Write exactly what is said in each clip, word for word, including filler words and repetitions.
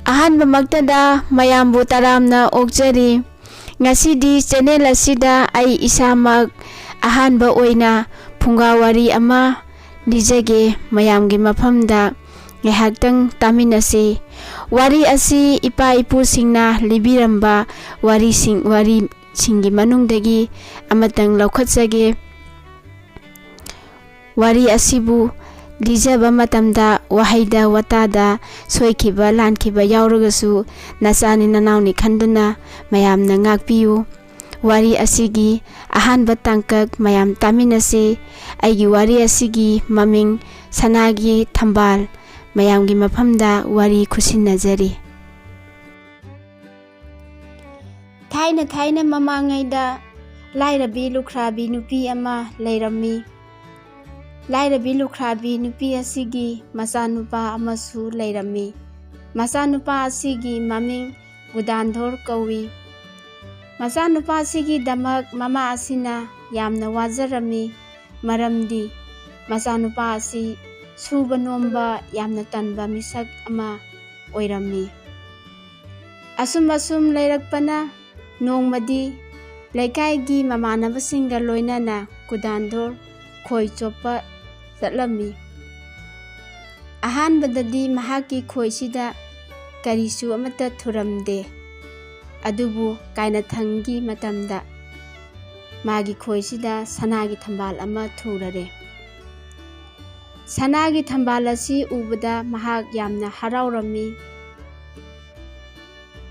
ꯑꯍꯥꯟꯕꯃꯛꯇꯗ ꯃꯌꯥꯝꯕꯨ ꯇꯔꯥꯝꯅ ꯑꯣꯛꯆꯔꯤ꯫ ꯉꯁꯤꯗꯤ ꯆꯦꯅꯦꯜ ꯑꯁꯤꯗ ꯑꯩ ꯏꯁꯥꯃꯛ ꯑꯍꯥꯟꯕ ꯑꯣꯏꯅ ꯐꯨꯡꯒꯥ ꯋꯥꯔꯤ ꯑꯃ ꯂꯤꯖꯒꯦ꯫ ꯃꯌꯥꯝꯒꯤ ꯃꯐꯝꯗ ꯉꯥꯏꯍꯥꯛꯇꯪ ꯇꯥꯃꯤꯟꯅꯁꯤ꯫ ꯋꯥꯔꯤ ꯑꯁꯤ ꯏꯄꯥ ꯏꯄꯨꯁꯤꯡꯅ ꯂꯤꯕꯤꯔꯝꯕ ꯋꯥꯔꯤꯁꯤꯡ, ꯋꯥꯔꯤꯁꯤꯡꯒꯤ ꯃꯅꯨꯡꯗꯒꯤ ꯑꯃꯇꯪ ꯂꯧꯈꯠꯆꯒꯦ꯫ ꯋꯥꯔꯤ ꯑꯁꯤꯕꯨ ꯂꯤꯖꯕ ꯃꯇꯝꯗ ꯋꯥꯍꯩꯗ ꯋꯥꯇꯥꯗ ꯁꯣꯏꯈꯤꯕ ꯂꯥꯟꯈꯤꯕ ꯌꯥꯎꯔꯒꯁꯨ ꯅꯆꯥꯅꯤ ꯅꯅꯥꯎꯅꯤ ꯈꯟꯗꯨꯅ ꯃꯌꯥꯝꯅ ꯉꯥꯛꯄꯤꯌꯨ꯫ ꯋꯥꯔꯤ ꯑꯁꯤꯒꯤ ꯑꯍꯥꯟꯕ ꯇꯥꯡꯀꯛ ꯃꯌꯥꯝ ꯇꯥꯃꯤꯟꯅꯁꯤ꯫ ꯑꯩꯒꯤ ꯋꯥꯔꯤ ꯑꯁꯤꯒꯤ ꯃꯃꯤꯡ ꯁꯅꯥꯒꯤ ꯊꯝꯕꯥꯜ꯫ ꯃꯌꯥꯝꯒꯤ ꯃꯐꯝꯗ ꯋꯥꯔꯤ ꯈꯨꯠꯁꯤꯟꯅꯖꯔꯤ꯫ ꯊꯥꯏꯅ ꯊꯥꯏꯅ ꯃꯃꯥꯡꯉꯩꯗ ꯂꯥꯏꯔꯕꯤ ꯂꯨꯈ꯭ꯔꯥꯕꯤ ꯅꯨꯄꯤ ꯑꯃ ꯂꯩꯔꯝꯃꯤ꯫ ꯂꯥꯏꯔꯕꯤ ꯂꯨꯈ꯭ꯔꯥꯕꯤ ꯅꯨꯄꯤ ꯑꯁꯤꯒꯤ ꯃꯆꯥꯅꯨꯄꯥ ꯑꯃꯁꯨ ꯂꯩꯔꯝꯃꯤ꯫ ꯃꯆꯥꯅꯨꯄꯥ ꯑꯁꯤꯒꯤ ꯃꯃꯤꯡ ꯒꯨꯗꯥꯟꯙꯣꯔ ꯀꯧꯏ꯫ ꯃꯆꯥꯅꯨꯄꯥ ꯑꯁꯤꯒꯤꯗꯃꯛ ꯃꯃꯥ ꯑꯁꯤꯅ ꯌꯥꯝꯅ ꯋꯥꯖꯔꯝꯃꯤ, ꯃꯔꯝꯗꯤ ꯃꯆꯥꯅꯨꯄꯥ ꯑꯁꯤ ꯁꯨꯕ ꯅꯣꯝꯕ ꯌꯥꯝꯅ ꯇꯟꯕ ꯃꯤꯁꯛ ꯑꯃ ꯑꯣꯏꯔꯝꯃꯤ꯫ ꯑꯁꯨꯝ ꯑꯁꯨꯝ ꯂꯩꯔꯛꯄꯅ ꯅꯣꯡꯃꯗꯤ ꯂꯩꯀꯥꯏꯒꯤ ꯃꯃꯥꯟꯅꯕꯁꯤꯡꯒ ꯂꯣꯏꯅꯅ ꯒꯨꯗꯥꯟꯙꯣꯔ ꯈꯣꯏ ꯆꯣꯞꯄ ꯆꯠꯂꯝꯃꯤ꯫ ꯑꯍꯥꯟꯕꯗꯗꯤ ꯃꯍꯥꯛꯀꯤ ꯈꯣꯏꯁꯤꯗ ꯀꯔꯤꯁꯨ ꯑꯃꯠꯇ ꯊꯨꯔꯝꯗꯦ꯫ ꯑꯗꯨꯕꯨ ꯀꯥꯏꯅꯊꯪꯒꯤ ꯃꯇꯝꯗ ꯃꯥꯒꯤ ꯈꯣꯏꯁꯤꯗ ꯁꯅꯥꯒꯤ ꯊꯝꯕꯥꯜ ꯑꯃ ꯊꯨꯔꯔꯦ꯫ ꯁꯅꯥꯒꯤ ꯊꯝꯕꯥꯜ ꯑꯁꯤ ꯎꯕꯗ ꯃꯍꯥꯛ ꯌꯥꯝꯅ ꯍꯔꯥꯎꯔꯝꯃꯤ꯫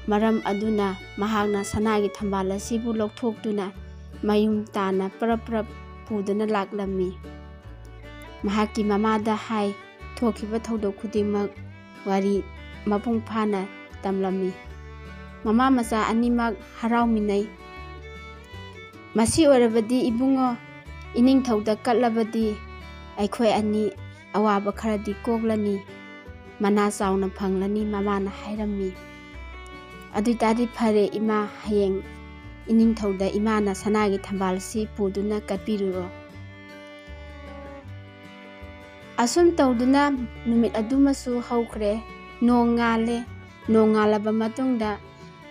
ꯃꯔꯝ ꯑꯗꯨꯅ ꯃꯍꯥꯛꯅ ꯁꯅꯥꯒꯤ ꯊꯝꯕꯥꯜ ꯑꯁꯤꯕꯨ ꯂꯧꯊꯣꯛꯇꯨꯅ ꯃꯌꯨꯝ ꯇꯥꯅ ꯄꯔꯞ ꯄꯔꯞ ꯄꯨꯗꯨꯅ ꯂꯥꯛꯂꯝꯃꯤ꯫ ꯃꯍꯥꯛꯀꯤ ꯃꯃꯥꯗ ꯍꯥꯏ, ꯊꯣꯛꯈꯤꯕ ꯊꯧꯗꯣꯛ ꯈꯨꯗꯤꯡꯃꯛ ꯋꯥꯔꯤ ꯃꯄꯨꯡ ꯐꯥꯅ ꯇꯝꯂꯝꯃꯤ꯫ ꯃꯃꯥ ꯃꯆꯥ ꯑꯅꯤꯃꯛ ꯍꯔꯥꯎꯃꯤꯟꯅꯩ꯫ "ꯃꯁꯤ ꯑꯣꯏꯔꯕꯗꯤ ꯏꯕꯨꯡꯉꯣ, ꯏꯅꯤꯡꯊꯧꯗ ꯀꯠꯂꯕꯗꯤ ꯑꯩꯈꯣꯏ ꯑꯅꯤ ꯑꯋꯥꯕ ꯈꯔꯗꯤ ꯀꯣꯛꯂꯅꯤ, ꯃꯅꯥ ꯆꯥꯎꯅ ꯐꯪꯂꯅꯤ," ꯃꯃꯥꯅ ꯍꯥꯏꯔꯝꯃꯤ꯫ "ꯑꯗꯨ ꯑꯣꯏꯇꯥꯔꯗꯤ ꯐꯔꯦ ꯏꯃꯥ, ꯍꯌꯦꯡ ꯏꯅꯤꯡꯊꯧꯗ ꯏꯃꯥꯅ ꯁꯅꯥꯒꯤ ꯊꯝꯕꯥꯜꯁꯤ ꯄꯨꯗꯨꯅ ꯀꯠꯄꯤꯔꯨꯔꯣ꯫" ꯑꯁꯨꯝ ꯇꯧꯗꯨꯅ ꯅꯨꯃꯤꯠ ꯑꯗꯨꯃꯁꯨ ꯍꯧꯈ꯭ꯔꯦ꯫ ꯅꯣꯡ ꯉꯥꯜꯂꯦ꯫ ꯅꯣꯡꯉꯥꯜꯂꯕ ꯃꯇꯨꯡꯗ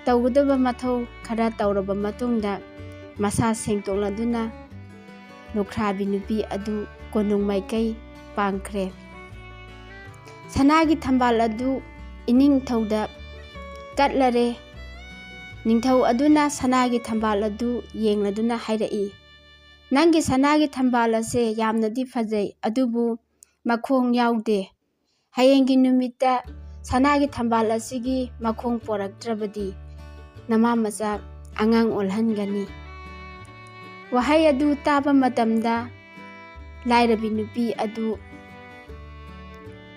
ꯇꯧꯒꯗꯕ ꯃꯊꯧ ꯈꯔ ꯇꯧꯔꯕ ꯃꯇꯨꯡꯗ ꯃꯁꯥ ꯁꯦꯡꯗꯣꯛꯂꯗꯨꯅ ꯂꯨꯈ꯭ꯔꯥꯕꯤ ꯅꯨꯄꯤ ꯑꯗꯨ ꯀꯣꯅꯨꯡ ꯃꯥꯏꯀꯩ ꯄꯥꯡꯈ꯭ꯔꯦ꯫ ꯁꯅꯥꯒꯤ ꯊꯝꯕꯥꯜ ꯑꯗꯨ ꯏꯅꯤꯡꯊꯧꯗ ꯀꯠꯂꯔꯦ꯫ ꯅꯤꯡꯊꯧ ꯑꯗꯨꯅ ꯁꯅꯥꯒꯤ ꯊꯝꯕꯥꯜ ꯑꯗꯨ ꯌꯦꯡꯂꯗꯨꯅ ꯍꯥꯏꯔꯛꯏ, "ꯅꯪꯒꯤ ꯁꯅꯥꯒꯤ ꯊꯝꯕꯥꯜ ꯑꯁꯦ ꯌꯥꯝꯅꯗꯤ ꯐꯖꯩ, ꯑꯗꯨꯕꯨ ꯃꯈꯣꯡ ꯌꯥꯎꯗꯦ꯫ ꯍꯌꯦꯡꯒꯤ ꯅꯨꯃꯤꯠꯇ ꯁꯅꯥꯒꯤ ꯊꯝꯕꯥꯜ ꯑꯁꯤꯒꯤ ꯃꯈꯣꯡ ꯄꯣꯔꯛꯇ꯭ꯔꯕꯗꯤ ꯅꯃꯥ ꯃꯆꯥ ꯑꯉꯥꯡ ꯑꯣꯜꯍꯟꯒꯅꯤ"꯫ ꯋꯥꯍꯩ ꯑꯗꯨ ꯇꯥꯕ ꯃꯇꯝꯗ ꯂꯥꯏꯔꯕꯤ ꯅꯨꯄꯤ ꯑꯗꯨ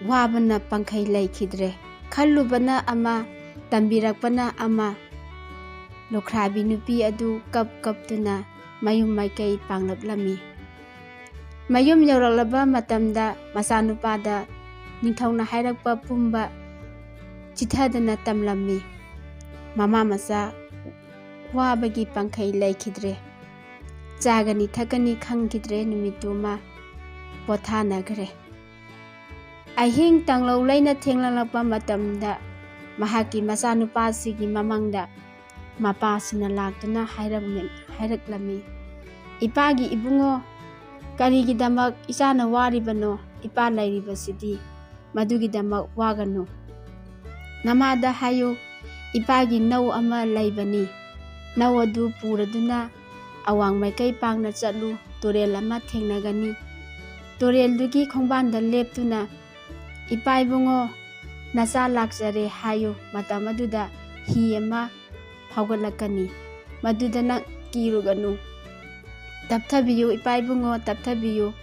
ꯋꯥꯕꯅ ꯄꯪꯈꯩ ꯂꯩꯈꯤꯗ꯭ꯔꯦ꯫ ꯈꯜꯂꯨꯕꯅ ꯑꯃ, ꯇꯝꯕꯤꯔꯛꯄꯅ ꯑꯃ꯫ ꯂꯨꯈ꯭ꯔꯥꯕꯤ ꯅꯨꯄꯤ ꯑꯗꯨ ꯀꯞ ꯀꯞꯇꯨꯅ ꯃꯌꯨꯝ ꯃꯥꯏꯀꯩ ꯄꯥꯡꯂꯛꯂꯝꯃꯤ꯫ ꯃꯌꯨꯝ ꯌꯧꯔꯛꯂꯕ ꯃꯇꯝꯗ ꯃꯆꯥꯅꯨꯄꯥꯗ ꯅꯤꯡꯊꯧꯅ ꯍꯥꯏꯔꯛꯄ ꯄꯨꯝꯕ ꯆꯤꯊꯗꯅ ꯇꯝꯂꯝꯃꯤ꯫ ꯃꯃꯥ ꯃꯆꯥ ꯋꯥꯕꯒꯤ ꯄꯪꯈꯩ ꯂꯩꯈꯤꯗ꯭ꯔꯦ꯫ ꯆꯥꯒꯅꯤ ꯊꯛꯀꯅꯤ ꯈꯪꯈꯤꯗ꯭ꯔꯦ꯫ ꯅꯨꯃꯤꯠꯇꯨꯃ ꯄꯣꯊꯥꯅꯈ꯭ꯔꯦ꯫ ꯑꯍꯤꯡ ꯇꯥꯡꯂꯧ ꯂꯩꯅ ꯊꯦꯡꯂꯛꯂꯛꯄ ꯃꯇꯝꯗ ꯃꯍꯥꯛꯀꯤ ꯃꯆꯥꯅꯨꯄꯥꯁꯤꯒꯤ ꯃꯃꯥꯡꯗ ꯃꯄꯥꯁꯤꯅ ꯂꯥꯛꯇꯨꯅ ꯍꯥꯏꯔꯝꯃꯤ-, ꯍꯥꯏꯔꯛꯂꯝꯃꯤ, "ꯏꯄꯥꯒꯤ ꯏꯕꯨꯡꯉꯣ, ꯀꯔꯤꯒꯤꯗꯃꯛ ꯏꯆꯥꯅ ꯋꯥꯔꯤꯕꯅꯣ? ꯏꯄꯥ ꯂꯩꯔꯤꯕꯁꯤꯗꯤ꯫ ꯃꯗꯨꯒꯤꯗꯃꯛ ꯋꯥꯒꯅꯨ꯫ ꯅꯃꯥꯗ ꯍꯥꯏꯌꯨ, ꯏꯄꯥꯒꯤ ꯅꯧ ꯑꯃ ꯂꯩꯕꯅꯤ꯫ ꯅꯧ ꯑꯗꯨ ꯄꯨꯔꯗꯨꯅ ꯑꯋꯥꯡ ꯃꯥꯏꯀꯩ ꯄꯥꯡꯅ ꯆꯠꯂꯨ꯫ ꯇꯨꯔꯦꯜ ꯑꯃ ꯊꯦꯡꯅꯒꯅꯤ꯫ ꯇꯨꯔꯦꯜꯗꯨꯒꯤ ꯈꯣꯡꯕꯥꯟꯗ ꯂꯦꯞꯇꯨꯅ, 'ꯏꯄꯥ ꯏꯕꯨꯡꯉꯣ, ꯅꯆꯥ ꯂꯥꯛꯆꯔꯦ' ꯍꯥꯏꯌꯨ꯫ ꯃꯇꯝ ꯑꯗꯨꯗ ꯍꯤ ꯑꯃ ꯐꯥꯎꯒꯠꯂꯛꯀꯅꯤ꯫ ꯃꯗꯨꯗ ꯅꯪ ꯀꯤꯔꯨꯒꯅꯨ꯫ 'ꯇꯞꯊꯕꯤꯌꯨ, ꯏꯄꯥ ꯏꯕꯨꯡꯉꯣ, ꯇꯞꯊꯕꯤꯌꯨ'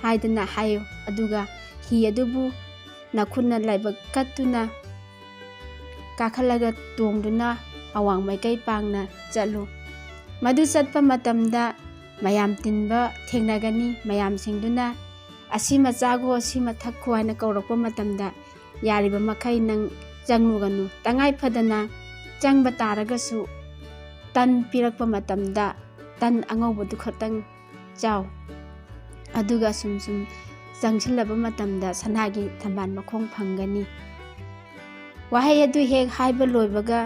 ꯍꯥꯏꯗꯅ ꯍꯥꯏꯌꯨ꯫ ꯑꯗꯨꯒ ꯍꯤ ꯑꯗꯨꯕꯨ ꯅꯈꯨꯠꯅ ꯂꯥꯏꯕꯛ ꯀꯠꯇꯨꯅ ꯀꯥꯈꯠꯂꯒ ꯇꯣꯡꯗꯨꯅ ꯑꯋꯥꯡ ꯃꯥꯏꯀꯩ ꯄꯥꯡꯅ ꯆꯠꯂꯨ꯫ ꯃꯗꯨ ꯆꯠꯄ ꯃꯇꯝꯗ ꯃꯌꯥꯝ ꯇꯤꯟꯕ ꯊꯦꯡꯅꯒꯅꯤ꯫ ꯃꯌꯥꯝꯁꯤꯡꯗꯨꯅ, "ꯑꯁꯤ ꯃꯆꯥꯒꯣ, ꯑꯁꯤ ꯃꯊꯛꯈꯣ" ꯍꯥꯏꯅ ꯀꯧꯔꯛꯄ ꯃꯇꯝꯗ, ꯌꯥꯔꯤꯕ ꯃꯈꯩ ꯅꯪ ꯆꯪꯂꯨꯒꯅꯨ꯫ ꯇꯉꯥꯏ ꯐꯗꯅ ꯆꯪꯕ ꯇꯥꯔꯒꯁꯨ, ꯇꯟ ꯄꯤꯔꯛꯄ ꯃꯇꯝꯗ ꯇꯟ ꯑꯉꯧꯕꯗꯨ ꯈꯛꯇꯪ ꯆꯥꯎ꯫ ꯑꯗꯨꯒ ꯁꯨꯝ ꯁꯨꯝ ꯆꯪꯁꯤꯜꯂꯕ ꯃꯇꯝꯗ ꯁꯅꯥꯒꯤ ꯊꯝꯕꯥꯜ ꯃꯈꯣꯡ ꯐꯪꯒꯅꯤ꯫ ꯋꯥꯍꯩ ꯑꯗꯨ ꯍꯦꯛ ꯍꯥꯏꯕ ꯂꯣꯏꯕꯒ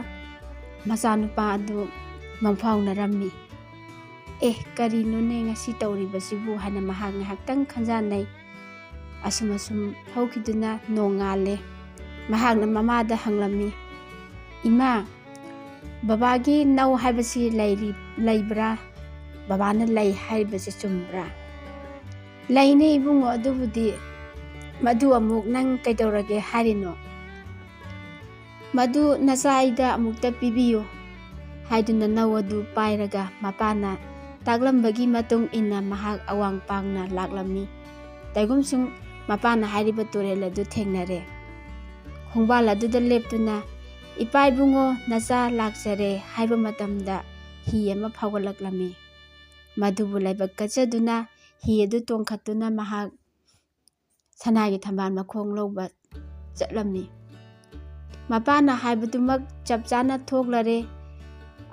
ꯃꯆꯥꯅꯨꯄꯥ ꯑꯗꯨ ꯃꯪꯐꯥꯎꯅꯔꯝꯃꯤ꯫ "ꯑꯦ, ꯀꯔꯤꯅꯣꯅꯦ ꯉꯁꯤ ꯇꯧꯔꯤꯕꯁꯤꯕꯨ?" ꯍꯥꯏꯅ ꯃꯍꯥꯛ ꯉꯥꯏꯍꯥꯛꯇꯪ ꯈꯟꯖꯥꯟꯅꯩ꯫ ꯑꯁꯨꯝ ꯑꯁꯨꯝ ꯍꯧꯈꯤꯗꯨꯅ ꯅꯣꯡꯉꯥꯜꯂꯦ꯫ ꯃꯍꯥꯛꯅ ꯃꯃꯥꯗ ꯍꯪꯂꯝꯃꯤ, "ꯏꯃꯥ, ꯕꯕꯥꯒꯤ ꯅꯧ ꯍꯥꯏꯕꯁꯤ ꯂꯩꯔꯤ-, ꯂꯩꯕ꯭ꯔꯥ? ꯕꯕꯥꯅ ꯂꯩ ꯍꯥꯏꯔꯤꯕꯁꯤ ꯆꯨꯝꯕ꯭ꯔꯥ?" "ꯂꯩꯅꯦ ꯏꯕꯨꯡꯉꯣ, ꯑꯗꯨꯕꯨꯗꯤ꯫ ꯃꯗꯨ ꯑꯃꯨꯛ ꯅꯪ ꯀꯩꯗꯧꯔꯒꯦ ꯍꯥꯏꯔꯤꯅꯣ?" "ꯃꯗꯨ ꯅꯆꯥ ꯑꯩꯗ ꯑꯃꯨꯛꯇ ꯄꯤꯕꯤꯌꯨ" ꯍꯥꯏꯗꯨꯅ ꯅꯧ ꯑꯗꯨ ꯄꯥꯏꯔꯒ ꯃꯄꯥꯅ ꯇꯥꯛꯂꯝꯕꯒꯤ ꯃꯇꯨꯡ ꯏꯟꯅ ꯃꯍꯥꯛ ꯑꯋꯥꯡ ꯄꯥꯡꯅ ꯂꯥꯛꯂꯝꯃꯤ꯫ ꯇꯩꯒꯨꯝꯁꯨꯡ ꯃꯄꯥꯅ ꯍꯥꯏꯔꯤꯕ ꯇꯨꯔꯦꯜ ꯑꯗꯨ ꯊꯦꯡꯅꯔꯦ꯫ ꯈꯣꯡꯕꯥꯜ ꯑꯗꯨꯗ ꯂꯦꯞꯇꯨꯅ, "ꯏꯄꯥ ꯏꯕꯨꯡꯉꯣ, ꯅꯆꯥ ꯂꯥꯛꯆꯔꯦ" ꯍꯥꯏꯕ ꯃꯇꯝꯗ ꯍꯤ ꯑꯃ ꯐꯥꯎꯒꯠꯂꯛꯂꯝꯃꯤ꯫ ꯃꯗꯨꯕꯨ ꯂꯥꯏꯕꯛ ꯀꯠꯆꯗꯨꯅ ꯍꯤ ꯑꯗꯨ ꯇꯣꯡꯈꯠꯇꯨꯅ ꯃꯍꯥꯛ ꯁꯅꯥꯒꯤ ꯊꯝꯕꯥꯜ ꯃꯈꯣꯡ ꯂꯧꯕ ꯆꯠꯂꯝꯃꯤ꯫ ꯃꯄꯥꯅ ꯍꯥꯏꯕꯗꯨꯃꯛ ꯆꯞ ꯆꯥꯅ ꯊꯣꯛꯂꯔꯦ,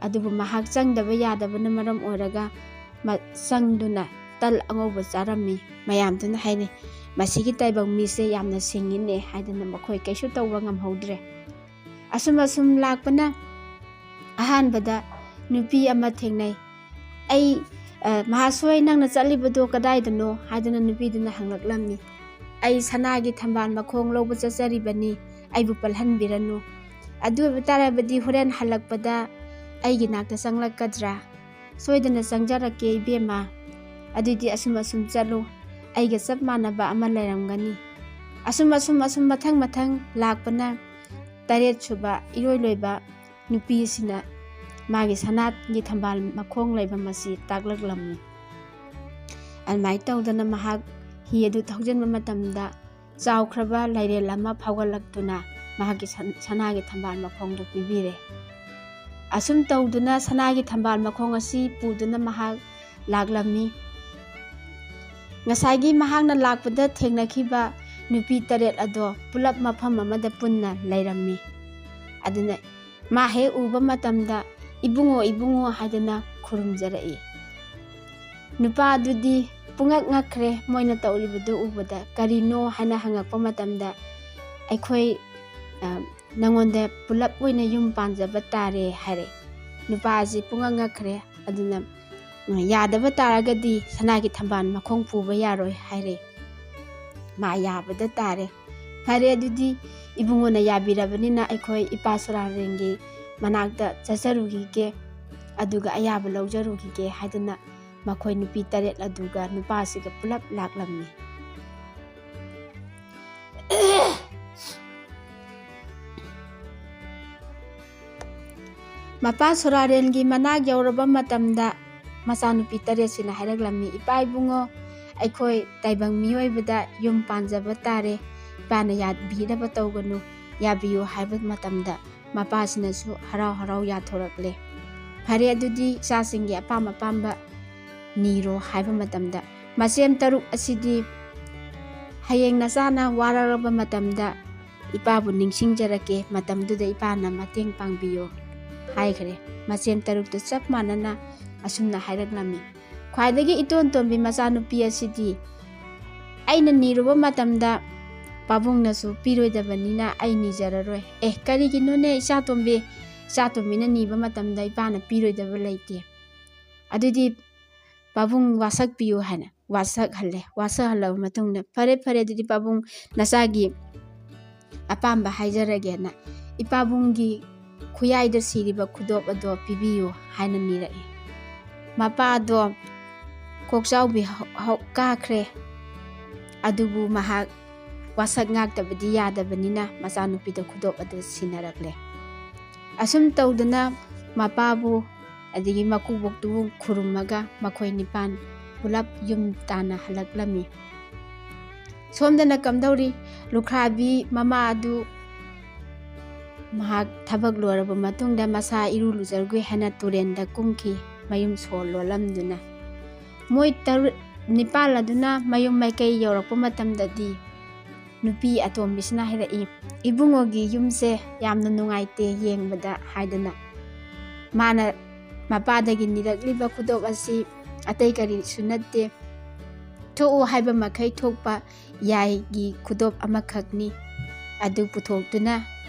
ꯑꯗꯨꯕꯨ ꯃꯍꯥꯛ ꯆꯪꯗꯕ ꯌꯥꯗꯕꯅ ꯃꯔꯝ ꯑꯣꯏꯔꯒ ꯃ-, ꯆꯪꯗꯨꯅ ꯇꯜ ꯑꯉꯧꯕ ꯆꯥꯔꯝꯃꯤ꯫ ꯃꯌꯥꯝꯗꯨꯅ ꯍꯥꯏꯅꯩ, "ꯃꯁꯤꯒꯤ ꯇꯥꯏꯕꯪ ꯃꯤꯁꯦ ꯌꯥꯝꯅ ꯁꯤꯡꯉꯤꯅꯦ" ꯍꯥꯏꯗꯅ ꯃꯈꯣꯏ ꯀꯩꯁꯨ ꯇꯧꯕ ꯉꯝꯍꯧꯗ꯭ꯔꯦ꯫ ꯑꯁꯨꯝ ꯑꯁꯨꯝ ꯂꯥꯛꯄꯅ ꯑꯍꯥꯟꯕꯗ ꯅꯨꯄꯤ ꯑꯃ ꯊꯦꯡꯅꯩ꯫ "ꯑꯩ, ꯑ, ꯃꯍꯥꯁꯣꯏ, ꯅꯪꯅ ꯆꯠꯂꯤꯕꯗꯣ ꯀꯗꯥꯏꯗꯅꯣ?" ꯍꯥꯏꯗꯨꯅ ꯅꯨꯄꯤꯗꯨꯅ ꯍꯪꯂꯛꯂꯝꯃꯤ꯫ "ꯑꯩ ꯁꯅꯥꯒꯤ ꯊꯝꯕꯥꯜ ꯃꯈꯣꯡ ꯂꯧꯕ ꯆꯠꯆꯔꯤꯕꯅꯤ, ꯑꯩꯕꯨ ꯄꯜꯍꯟꯕꯤꯔꯅꯨ꯫ ꯑꯗꯨ ꯑꯣꯏꯕ ꯇꯥꯔꯕꯗꯤ ꯍꯣꯔꯦꯟ ꯍꯜꯂꯛꯄꯗ ꯑꯩꯒꯤ ꯅꯥꯛꯇ ꯆꯪꯂꯛꯀꯗ꯭ꯔꯥ?" "ꯁꯣꯏꯗꯅ ꯆꯪꯖꯔꯛꯀꯦ ꯏꯕꯦꯝꯃ, ꯑꯗꯨꯗꯤ ꯑꯁꯨꯝ ꯑꯁꯨꯝ ꯆꯠꯂꯨ, ꯑꯩꯒ ꯆꯞ ꯃꯥꯟꯅꯕ ꯑꯃ ꯂꯩꯔꯝꯒꯅꯤ"꯫ ꯑꯁꯨꯝ ꯑꯁꯨꯝ ꯑꯁꯨꯝ ꯃꯊꯪ ꯃꯊꯪ ꯂꯥꯛꯄꯅ ꯇꯔꯦꯠ ꯁꯨꯕ ꯏꯔꯣꯏ ꯂꯣꯏꯕ ꯅꯨꯄꯤ ꯑꯁꯤꯅ ꯃꯥꯒꯤ ꯁꯅꯥꯒꯤ ꯊꯝꯕꯥꯜ ꯃꯈꯣꯡ ꯂꯩꯕ ꯑꯁꯤ ꯇꯥꯛꯂꯛꯂꯝꯃꯤ꯫ ꯑꯗꯨꯃꯥꯏꯅ ꯇꯧꯗꯅ ꯃꯍꯥꯛ ꯍꯤ ꯑꯗꯨ ꯊꯧꯖꯤꯟꯕ ꯃꯇꯝꯗ ꯆꯥꯎꯈ꯭ꯔꯕ ꯂꯩꯔꯦꯜ ꯑꯃ ꯐꯥꯎꯒꯠꯂꯛꯇꯨꯅ ꯃꯍꯥꯛꯀꯤ ꯁꯟ-, ꯁꯅꯥꯒꯤ ꯊꯝꯕꯥꯜ ꯃꯈꯣꯡꯗꯨ ꯄꯤꯕꯤꯔꯦ꯫ ꯑꯁꯨꯝ ꯇꯧꯗꯨꯅ ꯁꯅꯥꯒꯤ ꯊꯝꯕꯥꯜ ꯃꯈꯣꯡ ꯑꯁꯤ ꯄꯨꯗꯨꯅ ꯃꯍꯥꯛ ꯂꯥꯛꯂꯝꯃꯤ꯫ ꯉꯁꯥꯏꯒꯤ ꯃꯍꯥꯛꯅ ꯂꯥꯛꯄꯗ ꯊꯦꯡꯅꯈꯤꯕ ꯅꯨꯄꯤ ꯇꯔꯦꯠ ꯑꯗꯣ ꯄꯨꯂꯞ ꯃꯐꯝ ꯑꯃꯗ ꯄꯨꯟꯅ ꯂꯩꯔꯝꯃꯤ꯫ ꯑꯗꯨꯅ ꯃꯥ ꯍꯦꯛ ꯎꯕ ꯃꯇꯝꯗ, "ꯏꯕꯨꯡꯉꯣ, ꯏꯕꯨꯡꯉꯣ" ꯍꯥꯏꯗꯅ ꯈꯨꯔꯨꯝꯖꯔꯛꯏ꯫ ꯅꯨꯄꯥ ꯑꯗꯨꯗꯤ ꯄꯨꯡꯉꯛ ꯉꯛꯈ꯭ꯔꯦ ꯃꯣꯏꯅ ꯇꯧꯔꯤꯕꯗꯨ ꯎꯕꯗ꯫ "ꯀꯔꯤꯅꯣ?" ꯍꯥꯏꯅ ꯍꯪꯉꯛꯄ ꯃꯇꯝꯗ, "ꯑꯩꯈꯣꯏ, ꯑ, ꯅꯉꯣꯟꯗ ꯄꯨꯂꯞ ꯑꯣꯏꯅ ꯌꯨꯝ ꯄꯥꯟꯖꯕ ꯇꯥꯔꯦ" ꯍꯥꯏꯔꯦ꯫ ꯅꯨꯄꯥ ꯑꯁꯤ ꯄꯨꯡꯉꯛ ꯉꯛꯈ꯭ꯔꯦ꯫ ꯑꯗꯨꯅ, "ꯎꯝ, ꯌꯥꯗꯕ ꯇꯥꯔꯒꯗꯤ ꯁꯅꯥꯒꯤ ꯊꯝꯕꯥꯜ ꯃꯈꯣꯡ ꯄꯨꯕ ꯌꯥꯔꯣꯏ" ꯍꯥꯏꯔꯦ꯫ ꯃꯥ ꯌꯥꯕꯗ ꯇꯥꯔꯦ꯫ "ꯐꯔꯦ, ꯑꯗꯨꯗꯤ ꯏꯕꯨꯡꯉꯣꯅ ꯌꯥꯕꯤꯔꯕꯅꯤꯅ ꯑꯩꯈꯣꯏ ꯏꯄꯥ ꯁꯣꯔꯥꯔꯦꯟꯒꯤ ꯃꯅꯥꯛꯇ ꯆꯠꯆꯔꯨꯈꯤꯒꯦ, ꯑꯗꯨꯒ ꯑꯌꯥꯕ ꯂꯧꯖꯔꯨꯈꯤꯒꯦ" ꯍꯥꯏꯗꯨꯅ ꯃꯈꯣꯏ ꯅꯨꯄꯤ ꯇꯔꯦꯠ ꯑꯗꯨꯒ ꯅꯨꯄꯥꯁꯤꯒ ꯄꯨꯂꯞ ꯂꯥꯛꯂꯝꯃꯤ꯫ ꯃꯄꯥ ꯁꯣꯔꯥꯔꯦꯟꯒꯤ ꯃꯅꯥꯛ ꯌꯧꯔꯕ ꯃꯇꯝꯗ ꯃꯆꯥꯅꯨꯄꯤ ꯇꯔꯦꯠꯁꯤꯅ ꯍꯥꯏꯔꯛꯂꯝꯃꯤ, "ꯏꯄꯥ ꯏꯕꯨꯡꯉꯣ, ꯑꯩꯈꯣꯏ ꯇꯥꯏꯕꯪ ꯃꯤꯑꯣꯏꯕꯗ ꯌꯨꯝ ꯄꯥꯟꯖꯕ ꯇꯥꯔꯦ꯫ ꯏꯄꯥꯅ ꯌꯥꯕꯤꯅꯕ ꯇꯧꯒꯅꯨ, ꯌꯥꯕꯤꯌꯨ" ꯍꯥꯏꯕ ꯃꯇꯝꯗ ꯃꯄꯥꯁꯤꯅꯁꯨ ꯍꯔꯥꯎ ꯍꯔꯥꯎ ꯌꯥꯊꯣꯔꯛꯂꯦ꯫ "ꯐꯔꯦ, ꯑꯗꯨꯗꯤ ꯏꯆꯥꯁꯤꯡꯒꯤ ꯑꯄꯥꯝ ꯑꯄꯥꯝꯕ ꯅꯤꯔꯣ" ꯍꯥꯏꯕ ꯃꯇꯝꯗ, "ꯃꯆꯦꯝ ꯇꯔꯨꯛ ꯑꯁꯤꯗꯤ ꯍꯌꯦꯡ ꯅꯆꯥꯅ ꯋꯥꯔꯛꯂꯕ ꯃꯇꯝꯗ ꯏꯄꯥꯕꯨ ꯅꯤꯡꯁꯤꯡꯖꯔꯛꯀꯦ, ꯃꯇꯝꯗꯨꯗ ꯏꯄꯥꯅ ꯃꯇꯦꯡ ꯄꯥꯡꯕꯤꯌꯣ" ꯍꯥꯏꯈ꯭ꯔꯦ꯫ ꯃꯆꯦꯝ ꯇꯔꯨꯛꯇꯨ ꯆꯞ ꯃꯥꯟꯅꯅ ꯑꯁꯨꯝꯅ ꯍꯥꯏꯔꯛꯂꯝꯃꯤ꯫ ꯈ꯭ꯋꯥꯏꯗꯒꯤ ꯏꯇꯣꯟ ꯇꯣꯟꯕꯤ ꯃꯆꯥꯅꯨꯄꯤ ꯑꯁꯤꯗꯤ, "ꯑꯩꯅ ꯅꯤꯔꯨꯕ ꯃꯇꯝꯗ ꯄꯥꯕꯨꯡꯅꯁꯨ ꯄꯤꯔꯣꯏꯗꯕꯅꯤꯅ ꯑꯩ ꯅꯤꯖꯔꯔꯣꯏ"꯫ "ꯑꯦ, ꯀꯔꯤꯒꯤꯅꯣꯅꯦ ꯏꯆꯥꯇꯣꯝꯕꯤ? ꯏꯆꯥꯇꯣꯝꯕꯤꯅ ꯅꯤꯕ ꯃꯇꯝꯗ ꯏꯄꯥꯅ ꯄꯤꯔꯣꯏꯗꯕ ꯂꯩꯇꯦ꯫ ꯑꯗꯨꯗꯤ ꯄꯥꯕꯨꯡ ꯋꯥꯁꯛꯄꯤꯌꯨ" ꯍꯥꯏꯅ ꯋꯥꯁꯛꯍꯜꯂꯦ꯫ ꯋꯥꯁꯛꯍꯜꯂꯕ ꯃꯇꯨꯡꯗ, "ꯐꯔꯦ, ꯐꯔꯦ, ꯑꯗꯨꯗꯤ ꯄꯥꯕꯨꯡ ꯅꯆꯥꯒꯤ ꯑꯄꯥꯝꯕ ꯍꯥꯏꯖꯔꯒꯦꯅ ꯏꯄꯥꯕꯨꯡꯒꯤ ꯈꯨꯌꯥꯏꯗ ꯁꯤꯔꯤꯕ ꯈꯨꯗꯣꯞ ꯑꯗꯣ ꯄꯤꯕꯤꯌꯨ" ꯍꯥꯏꯅ ꯅꯤꯔꯛꯏ꯫ ꯃꯄꯥꯗꯣ ꯀꯣꯛꯆꯥꯎꯕꯤ ꯍꯧ-, ꯍꯧ-, ꯀꯥꯈ꯭ꯔꯦ꯫ ꯑꯗꯨꯕꯨ ꯃꯍꯥꯛ ꯋꯥꯁꯛ ꯉꯥꯛꯇꯕꯗꯤ ꯌꯥꯗꯕꯅꯤꯅ ꯃꯆꯥꯅꯨꯄꯤꯗ ꯈꯨꯗꯣꯞ ꯑꯗꯨ ꯁꯤꯟꯅꯔꯛꯂꯦ꯫ ꯑꯁꯨꯝ ꯇꯧꯗꯅ ꯃꯄꯥꯕꯨ ꯑꯗꯒꯤ ꯃꯀꯨꯕꯣꯛꯇꯨꯕꯨ ꯈꯨꯔꯨꯝꯃꯒ ꯃꯈꯣꯏ ꯅꯤꯄꯥꯟ ꯄꯨꯂꯞ ꯌꯨꯝ ꯇꯥꯟꯅ ꯍꯜꯂꯛꯂꯝꯃꯤ꯫ ꯁꯣꯝꯗꯅ ꯀꯝꯗꯧꯔꯤ? ꯂꯨꯈ꯭ꯔꯥꯕꯤ ꯃꯃꯥ ꯑꯗꯨ ꯃꯍꯥꯛ ꯊꯕꯛ ꯂꯣꯏꯔꯕ ꯃꯇꯨꯡꯗ ꯃꯁꯥ ꯏꯔꯨ ꯂꯨꯖꯔꯨꯒꯦ ꯍꯥꯏꯅ ꯇꯨꯔꯦꯟꯗ ꯀꯨꯝꯈꯤ, ꯃꯌꯨꯝ ꯁꯣ ꯂꯣꯜꯂꯝꯗꯨꯅ꯫ ꯃꯣꯏ ꯇꯔꯨꯛ, ꯅꯤꯄꯥꯜ ꯑꯗꯨꯅ ꯃꯌꯨꯝ ꯃꯥꯏꯀꯩ ꯌꯧꯔꯛꯄ ꯃꯇꯝꯗꯗꯤ ꯅꯨꯄꯤ ꯑꯇꯣꯝꯕꯤꯁꯤꯅ ꯍꯥꯏꯔꯛꯏ, "ꯏꯕꯨꯡꯉꯣꯒꯤ ꯌꯨꯝꯁꯦ ꯌꯥꯝꯅ ꯅꯨꯡꯉꯥꯏꯇꯦ ꯌꯦꯡꯕꯗ" ꯍꯥꯏꯗꯅ꯫ ꯃꯥꯅ ꯃꯄꯥꯗꯒꯤ ꯅꯤꯔꯛꯂꯤꯕ ꯈꯨꯗꯣꯞ ꯑꯁꯤ ꯑꯇꯩ ꯀꯔꯤꯁꯨ ꯅꯠꯇꯦ, ꯊꯣꯛꯎ ꯍꯥꯏꯕ ꯃꯈꯩ ꯊꯣꯛꯄ ꯌꯥꯏꯒꯤ ꯈꯨꯗꯣꯞ ꯑꯃꯈꯛꯅꯤ꯫ ꯑꯗꯨ ꯄꯨꯊꯣꯛꯇꯨꯅ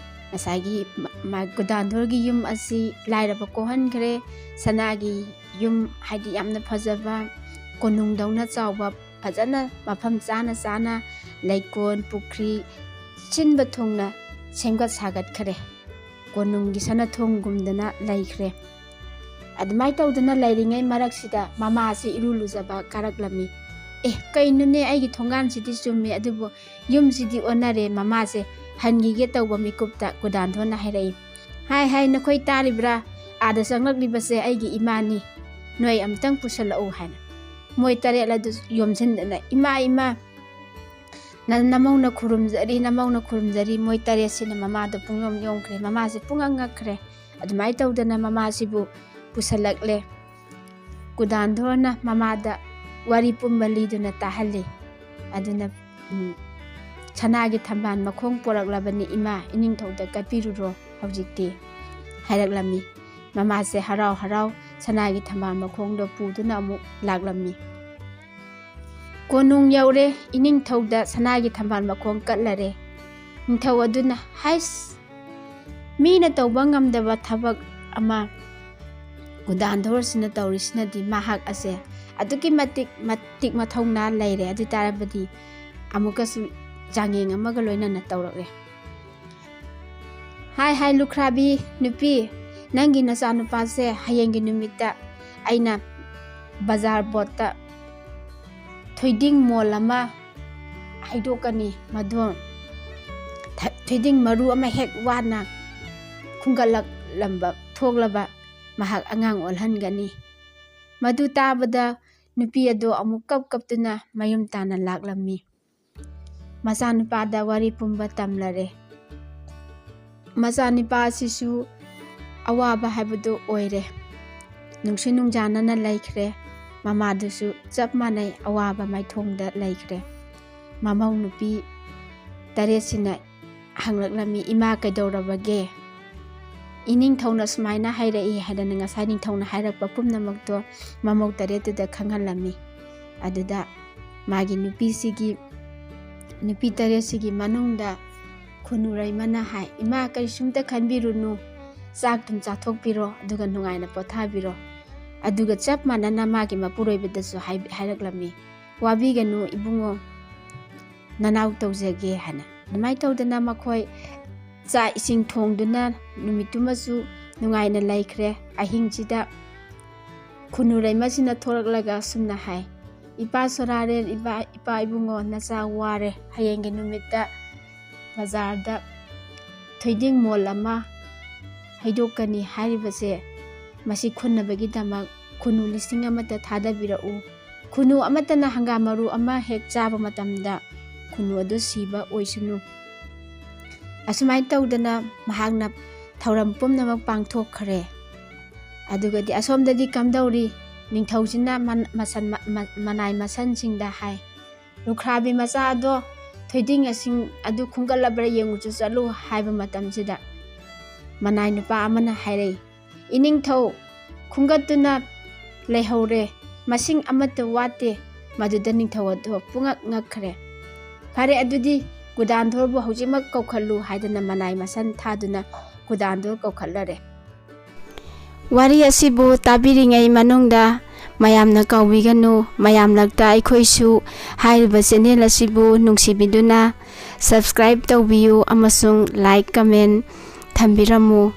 ꯉꯁꯥꯏꯒꯤ ꯃ-, ꯃ-, ꯒꯨꯗꯥꯟꯗꯣꯔꯒꯤ ꯌꯨꯝ ꯑꯁꯤ ꯂꯥꯏꯔꯕ ꯀꯣꯛꯍꯟꯈ꯭ꯔꯦ꯫ ꯁꯅꯥꯒꯤ ꯌꯨꯝ, ꯍꯥꯏꯗꯤ ꯌꯥꯝꯅ ꯐꯖꯕ, ꯀꯣꯅꯨꯡꯗꯧꯅ ꯆꯥꯎꯕ, ꯐꯖꯅ ꯃꯐꯝ ꯆꯥꯅ ꯆꯥꯅ ꯂꯩꯀꯣꯜ, ꯄꯨꯈ꯭ꯔꯤ ꯁꯤꯟꯕ ꯊꯨꯡꯅ ꯁꯦꯝꯒꯠ ꯁꯥꯒꯠꯈ꯭ꯔꯦ꯫ ꯀꯣꯅꯨꯡꯒꯤ ꯁꯅꯥꯊꯣꯡꯒꯨꯝꯗꯅ ꯂꯩꯈ꯭ꯔꯦ꯫ ꯑꯗꯨꯃꯥꯏꯅ ꯇꯧꯗꯅ ꯂꯩꯔꯤꯉꯩ ꯃꯔꯛꯁꯤꯗ ꯃꯃꯥꯁꯦ ꯏꯔꯨ ꯂꯨꯖꯕ ꯀꯥꯔꯛꯂꯝꯃꯤ꯫ "ꯑꯦ, ꯀꯩꯅꯣꯅꯦ, ꯑꯩꯒꯤ ꯊꯣꯡꯒꯥꯟꯁꯤꯗꯤ ꯆꯨꯝꯃꯦ, ꯑꯗꯨꯕꯨ ꯌꯨꯝꯁꯤꯗꯤ ꯑꯣꯟꯅꯔꯦ" ꯃꯃꯥꯁꯦ ꯍꯟꯈꯤꯒꯦ ꯇꯧꯕ ꯃꯤꯀꯨꯞꯇ ꯒꯨꯗꯥꯟꯗꯣꯔꯅ ꯍꯥꯏꯔꯛꯏ꯫ "ꯍꯥꯏ, ꯍꯥꯏ, ꯅꯈꯣꯏ ꯇꯥꯔꯤꯕ꯭ꯔꯥ? ꯑꯥꯗ ꯆꯪꯂꯛꯂꯤꯕꯁꯦ ꯑꯩꯒꯤ ꯏꯃꯥꯅꯤ꯫ ꯅꯣꯏ ꯑꯃꯨꯛꯇꯪ ꯄꯨꯁꯜꯂꯛꯎ" ꯍꯥꯏꯅ꯫ ꯃꯣꯏ ꯇꯔꯦꯠ ꯑꯗꯨ ꯌꯣꯝꯁꯤꯟꯗꯅ, "ꯏꯃꯥ, ꯏꯃꯥ, ꯅ-, ꯅꯃꯧꯅ ꯈꯨꯔꯨꯝꯖꯔꯤ, ꯅꯃꯧꯅ ꯈꯨꯔꯨꯝꯖꯔꯤ"꯫ ꯃꯣꯏ ꯇꯔꯦꯠꯁꯤꯅ ꯃꯃꯥꯗꯣ ꯄꯨꯡꯌꯣꯝ ꯌꯣꯝꯈ꯭ꯔꯦ꯫ ꯃꯃꯥꯁꯦ ꯄꯨꯡꯉꯛ ꯉꯛꯈ꯭ꯔꯦ꯫ ꯑꯗꯨꯃꯥꯏꯅ ꯇꯧꯗꯅ ꯃꯃꯥꯁꯤꯕꯨ ꯄꯨꯁꯜꯂꯛꯂꯦ꯫ ꯒꯨꯗꯥꯟꯗꯣꯔꯅ ꯃꯃꯥꯗ ꯋꯥꯔꯤ ꯄꯨꯝꯕ ꯂꯤꯗꯨꯅ ꯇꯥꯍꯜꯂꯤ꯫ ꯑꯗꯨꯅ, ꯎꯝ, "ꯁꯅꯥꯒꯤ ꯊꯝꯕꯥꯜ ꯃꯈꯣꯡ ꯄꯣꯔꯛꯂꯕꯅꯤ ꯏꯃꯥ, ꯏꯅꯤꯡꯊꯧꯗ ꯀꯠꯄꯤꯔꯨꯔꯣ ꯍꯧꯖꯤꯛꯇꯤ" ꯍꯥꯏꯔꯛꯂꯝꯃꯤ꯫ ꯃꯃꯥꯁꯦ ꯍꯔꯥꯎ ꯍꯔꯥꯎ ꯁꯅꯥꯒꯤ ꯊꯝꯕꯥꯜ ꯃꯈꯣꯡꯗꯣ ꯄꯨꯗꯨꯅ ꯑꯃꯨꯛ ꯂꯥꯛꯂꯝꯃꯤ꯫ ꯀꯣꯅꯨꯡ ꯌꯧꯔꯦ, ꯏꯅꯤꯡꯊꯧꯗ ꯁꯅꯥꯒꯤ ꯊꯝꯕꯥꯜ ꯃꯈꯣꯡ ꯀꯠꯂꯔꯦ꯫ ꯅꯤꯡꯊꯧ ꯑꯗꯨꯅ, "ꯍꯩꯁ, ꯃꯤꯅ ꯇꯧꯕ ꯉꯝꯗꯕ ꯊꯕꯛ ꯑꯃ ꯒꯨꯗꯥꯟꯗꯣꯔꯁꯤꯅ ꯇꯧꯔꯤꯁꯤꯅꯗꯤ, ꯃꯍꯥꯛ ꯑꯁꯦ ꯑꯗꯨꯛꯀꯤ ꯃꯇꯤꯛ, ꯃꯇꯤꯛ ꯃꯊꯧꯅꯥ ꯂꯩꯔꯦ, ꯑꯗꯨ ꯑꯣꯏ ꯇꯥꯔꯕꯗꯤ ꯑꯃꯨꯛꯀꯁꯨ ꯆꯥꯡꯌꯦꯡ ꯑꯃꯒ ꯂꯣꯏꯅꯅ ꯇꯧꯔꯛꯂꯦ"꯫ "ꯍꯥꯏ, ꯍꯥꯏ, ꯂꯨꯈ꯭ꯔꯥꯕꯤ ꯅꯨꯄꯤ, ꯅꯪꯒꯤ ꯅꯆꯥꯅꯨꯄꯥꯁꯦ ꯍꯌꯦꯡꯒꯤ ꯅꯨꯃꯤꯠꯇ ꯑꯩꯅ ꯕꯖꯥꯔ ꯕꯣꯠꯇ ꯊꯣꯏꯗꯤꯡ ꯃꯣꯜ ꯑꯃ ꯍꯩꯗꯣꯛꯀꯅꯤ꯫ ꯃꯗꯨ ꯊ-, ꯊꯣꯏꯗꯤꯡ ꯃꯔꯨ ꯑꯃ ꯍꯦꯛ ꯋꯥꯅ ꯈꯨꯟꯒꯠꯂꯛꯂꯝꯕ, ꯊꯣꯛꯂꯕ ꯃꯍꯥꯛ ꯑꯉꯥꯡ ꯑꯣꯜꯍꯟꯒꯅꯤ"꯫ ꯃꯗꯨ ꯇꯥꯕꯗ ꯅꯨꯄꯤ ꯑꯗꯨ ꯑꯃꯨꯛ ꯀꯞ ꯀꯞꯇꯨꯅ ꯃꯌꯨꯝ ꯇꯥꯟꯅ ꯂꯥꯛꯂꯝꯃꯤ꯫ ꯃꯆꯥꯅꯨꯄꯥꯗ ꯋꯥꯔꯤ ꯄꯨꯝꯕ ꯇꯝꯂꯔꯦ꯫ ꯃꯆꯥꯅꯨꯄꯥ ꯑꯁꯤꯁꯨ ꯑꯋꯥꯕ ꯍꯥꯏꯕꯗꯨ ꯑꯣꯏꯔꯦ꯫ ꯅꯨꯡꯁꯤ ꯅꯨꯡꯖꯥꯅꯅ ꯂꯩꯈ꯭ꯔꯦ꯫ ꯃꯃꯥꯗꯨꯁꯨ ꯆꯞ ꯃꯥꯟꯅꯩ, ꯑꯋꯥꯕ ꯃꯥꯏꯊꯣꯡꯗ ꯂꯩꯈ꯭ꯔꯦ꯫ ꯃꯃꯧ ꯅꯨꯄꯤ ꯇꯔꯦꯠꯁꯤꯅ ꯍꯪꯂꯛꯂꯝꯃꯤ, "ꯏꯃꯥ, ꯀꯩꯗꯧꯔꯕꯒꯦ? ꯏꯅꯤꯡꯊꯧꯅ ꯁꯨꯃꯥꯏꯅ ꯍꯥꯏꯔꯛꯏ" ꯍꯥꯏꯗꯅ ꯉꯁꯥꯏ ꯅꯤꯡꯊꯧꯅ ꯍꯥꯏꯔꯛꯄ ꯄꯨꯝꯅꯃꯛꯇꯣ ꯃꯃꯧ ꯇꯔꯦꯠꯇꯨꯗ ꯈꯪꯍꯜꯂꯝꯃꯤ꯫ ꯑꯗꯨꯗ ꯃꯥꯒꯤ ꯅꯨꯄꯤꯁꯤꯒꯤ, ꯅꯨꯄꯤ ꯇꯔꯦꯠꯁꯤꯒꯤ ꯃꯅꯨꯡꯗ ꯈꯨꯅꯨ ꯔꯩꯃꯅ ꯍꯥꯏ, "ꯏꯃꯥ, ꯀꯔꯤꯁꯨꯝꯇ ꯈꯟꯕꯤꯔꯨꯅꯨ, ꯆꯥꯛ ꯊꯨꯝ ꯆꯥꯊꯣꯛꯄꯤꯔꯣ, ꯑꯗꯨꯒ ꯅꯨꯡꯉꯥꯏꯅ ꯄꯣꯊꯥꯕꯤꯔꯣ"꯫ ꯑꯗꯨꯒ ꯆꯞ ꯃꯥꯟꯅꯅ ꯃꯥꯒꯤ ꯃꯄꯨꯔꯣꯏꯕꯗꯁꯨ ꯍꯥꯏ-, ꯍꯥꯏꯔꯛꯂꯝꯃꯤ, "ꯋꯥꯕꯤꯒꯅꯨ ꯏꯕꯨꯡꯉꯣ, ꯅꯅꯥꯎ ꯇꯧꯖꯒꯦ" ꯍꯥꯏꯅ꯫ ꯑꯗꯨꯃꯥꯏꯅ ꯇꯧꯗꯅ ꯃꯈꯣꯏ ꯆꯥꯛ ꯏꯁꯤꯡ ꯊꯣꯡꯗꯨꯅ ꯅꯨꯃꯤꯠꯇꯨꯃꯁꯨ ꯅꯨꯡꯉꯥꯏꯅ ꯂꯩꯈ꯭ꯔꯦ꯫ ꯑꯍꯤꯡꯁꯤꯗ ꯈꯨꯅꯨ ꯔꯩꯃꯁꯤꯅ ꯊꯣꯔꯛꯂꯒ ꯑꯁꯨꯝꯅ ꯍꯥꯏ, "ꯏꯄꯥ ꯁꯣꯔꯥꯔꯦꯟ, ꯏꯄꯥ, ꯏꯄꯥ ꯏꯕꯨꯡꯉꯣ, ꯅꯆꯥ ꯋꯥꯔꯦ꯫ ꯍꯌꯦꯡꯒꯤ ꯅꯨꯃꯤꯠꯇ ꯕꯖꯥꯔꯗ ꯊꯣꯏꯗꯤꯡ ꯃꯣꯜ ꯑꯃ ꯍꯩꯗꯣꯛꯀꯅꯤ ꯍꯥꯏꯔꯤꯕꯁꯦ, ꯃꯁꯤ ꯈꯨꯟꯅꯕꯒꯤꯗꯃꯛ ꯈꯨꯅꯨ ꯂꯤꯁꯤꯡ ꯑꯃꯇ ꯊꯥꯗꯕꯤꯔꯛꯎ꯫ ꯈꯨꯅꯨ ꯑꯃꯠꯇꯅ ꯍꯪꯒꯥꯝ ꯃꯔꯨ ꯑꯃ ꯍꯦꯛ ꯆꯥꯕ ꯃꯇꯝꯗ ꯈꯨꯅꯨ ꯑꯗꯨ ꯁꯤꯕ ꯑꯣꯏꯁꯅꯨ"꯫ ꯑꯁꯨꯃꯥꯏꯅ ꯇꯧꯗꯅ ꯃꯍꯥꯛꯅ ꯊꯧꯔꯝ ꯄꯨꯝꯅꯃꯛ ꯄꯥꯡꯊꯣꯛꯈ꯭ꯔꯦ꯫ ꯑꯗꯨꯒꯗꯤ ꯑꯁꯣꯝꯗꯗꯤ ꯀꯝꯗꯧꯔꯤ? ꯅꯤꯡꯊꯧꯁꯤꯅ ꯃꯟ-, ꯃꯁꯟ-, ꯃ-, ꯃ-, ꯃꯅꯥꯏ ꯃꯁꯟꯁꯤꯡꯗ ꯍꯥꯏ, "ꯂꯨꯈ꯭ꯔꯥꯕꯤ ꯃꯆꯥ ꯑꯗꯣ ꯊꯣꯏꯗꯤꯡ ꯑꯁꯤꯡ ꯑꯗꯨ ꯈꯨꯟꯒꯠꯂꯕ꯭ꯔꯥ ꯌꯦꯡꯉꯨꯆꯣ ꯆꯠꯂꯨ" ꯍꯥꯏꯕ ꯃꯇꯝꯁꯤꯗ, ꯃꯅꯥꯏ ꯅꯨꯄꯥ ꯑꯃꯅ ꯍꯥꯏꯔꯛꯏ, "ꯏꯅꯤꯡꯊꯧ, ꯈꯨꯟꯒꯠꯇꯨꯅ ꯂꯩꯍꯧꯔꯦ, ꯃꯁꯤꯡ ꯑꯃꯠꯇ ꯋꯥꯠꯇꯦ, ꯃꯗꯨꯗ ꯅꯤꯡꯊꯧ ꯑꯗꯣ ꯄꯨꯡꯉꯛ ꯉꯛꯈ꯭ꯔꯦ꯫ ꯐꯔꯦ, ꯑꯗꯨꯗꯤ ꯒꯨꯗꯥꯟꯗꯣꯔꯕꯨ ꯍꯧꯖꯤꯛꯃꯛ ꯀꯧꯈꯠꯂꯨ" ꯍꯥꯏꯗꯅ ꯃꯅꯥꯏ ꯃꯁꯟ ꯊꯥꯗꯨꯅ ꯒꯨꯗꯥꯟꯗꯣꯔ ꯀꯧꯈꯠꯂꯔꯦ꯫ ꯋꯥꯔꯤ ꯑꯁꯤꯕꯨ ꯇꯥꯕꯤꯔꯤꯉꯩ ꯃꯅꯨꯡꯗ ꯃꯌꯥꯝꯅ ꯀꯥꯎꯕꯤꯒꯅꯨ, ꯃꯌꯥꯝ ꯂꯛꯇ ꯑꯩꯈꯣꯏꯁꯨ ꯍꯥꯏꯔꯤꯕ ꯆꯦꯅꯦꯜ ꯑꯁꯤꯕꯨ ꯅꯨꯡꯁꯤꯕꯤꯗꯨꯅ subscribe ꯇꯧꯕꯤꯌꯨ ꯑꯃꯁꯨꯡ like, comment ꯊꯝꯕꯤꯔꯝꯃꯨ꯫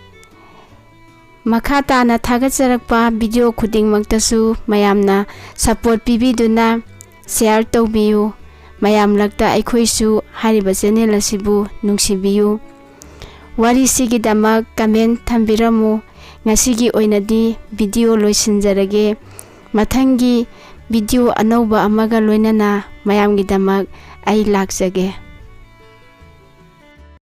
ꯃꯈꯥ ꯇꯥꯅ ꯊꯥꯒꯠꯆꯔꯛꯄ video ꯈꯨꯗꯤꯡꯃꯛꯇꯁꯨ ꯃꯌꯥꯝꯅ support ꯄꯤꯕꯤꯗꯨꯅ share ꯇꯧꯕꯤꯌꯨ꯫ ꯃꯌꯥꯝ ꯂꯛꯇ ꯑꯩꯈꯣꯏꯁꯨ ꯍꯥꯏꯔꯤꯕ ꯆꯦꯅꯦꯜ ꯑꯁꯤꯕꯨ ꯅꯨꯡꯁꯤꯕꯤꯌꯨ꯫ ꯋꯥꯔꯤꯁꯤꯒꯤꯗꯃꯛ comment ꯊꯝꯕꯤꯔꯝꯃꯨ꯫ ꯉꯁꯤꯒꯤ ꯑꯣꯏꯅꯗꯤ video ꯂꯣꯏꯁꯤꯟꯖꯔꯒꯦ꯫ ꯃꯊꯪꯒꯤ video ꯑꯅꯧꯕ ꯑꯃꯒ ꯂꯣꯏꯅꯅ ꯃꯌꯥꯝꯒꯤꯗꯃꯛ ꯑꯩ ꯂꯥꯛꯆꯒꯦ꯫